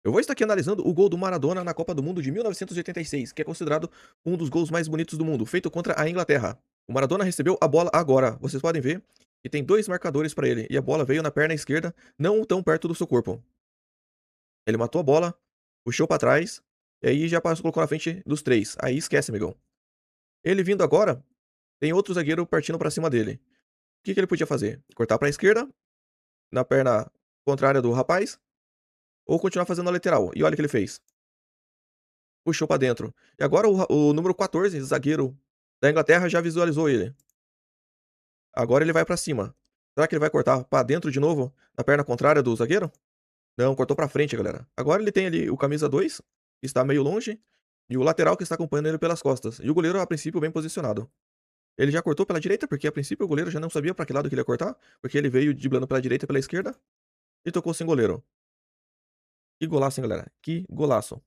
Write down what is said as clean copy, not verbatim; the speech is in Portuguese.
Eu vou estar aqui analisando o gol do Maradona na Copa do Mundo de 1986, que é considerado um dos gols mais bonitos do mundo, feito contra a Inglaterra. O Maradona recebeu a bola agora. Vocês podem ver que tem 2 marcadores para ele, e a bola veio na perna esquerda, não tão perto do seu corpo. Ele matou a bola, puxou para trás, e aí já passou, colocou na frente dos 3. Aí esquece, amigão. Ele vindo agora, tem outro zagueiro partindo para cima dele. O que que ele podia fazer? Cortar para a esquerda, na perna contrária do rapaz, ou continuar fazendo a lateral. E olha o que ele fez. Puxou pra dentro. E agora o número 14, zagueiro da Inglaterra, já visualizou ele. Agora ele vai pra cima. Será que ele vai cortar pra dentro de novo, na perna contrária do zagueiro? Não, cortou pra frente, galera. Agora ele tem ali o camisa 2, que está meio longe, e o lateral que está acompanhando ele pelas costas. E o goleiro, a princípio, bem posicionado. Ele já cortou pela direita, porque a princípio o goleiro já não sabia pra que lado que ele ia cortar, porque ele veio driblando pela direita e pela esquerda, e tocou sem goleiro. Que golaço, hein, galera? Que golaço.